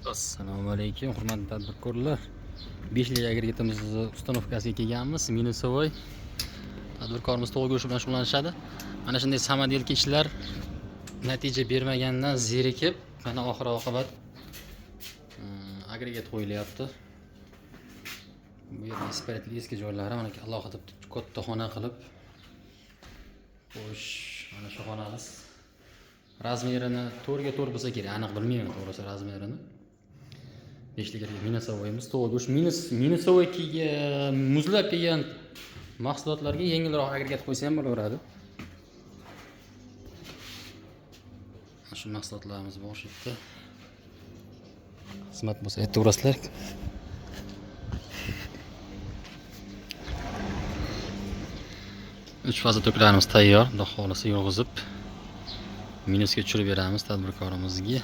Assalomu alaykum, hurmatli tadbirkorlar. 5 lik agregatimizni установкasiga kelganmiz. Минусовой. Tadbirkorimiz tovuq go'shti bilan shug'ullanishadi. Mana shunday самоделка ishlar natija bermagandan zerikib, mana oxir oqibat agregat qo'yilyapti. Bu yerda isparitli eski joylari, mana alohida katta xona qilib qo'yish, mana shu xonamiz. Razmerini 4 ga 4 bo'lsa kerak, aniq bilmayman to'g'risi razmerini. 5 lik минусовой imiz tovuq go'sht минусовой kelgan, muzlab kelgan mahsulotlarga yengilroq agregat qo'ysa ham bo'laveradi. Mana shu mahsulotlarimiz bor shu yerda. Xizmat bo'lsa aytaverasizlar. Uch faza toklarimiz tayyor. Xudo xohlasa yig'izib minusga tushirib beramiz tadbirkorimizga.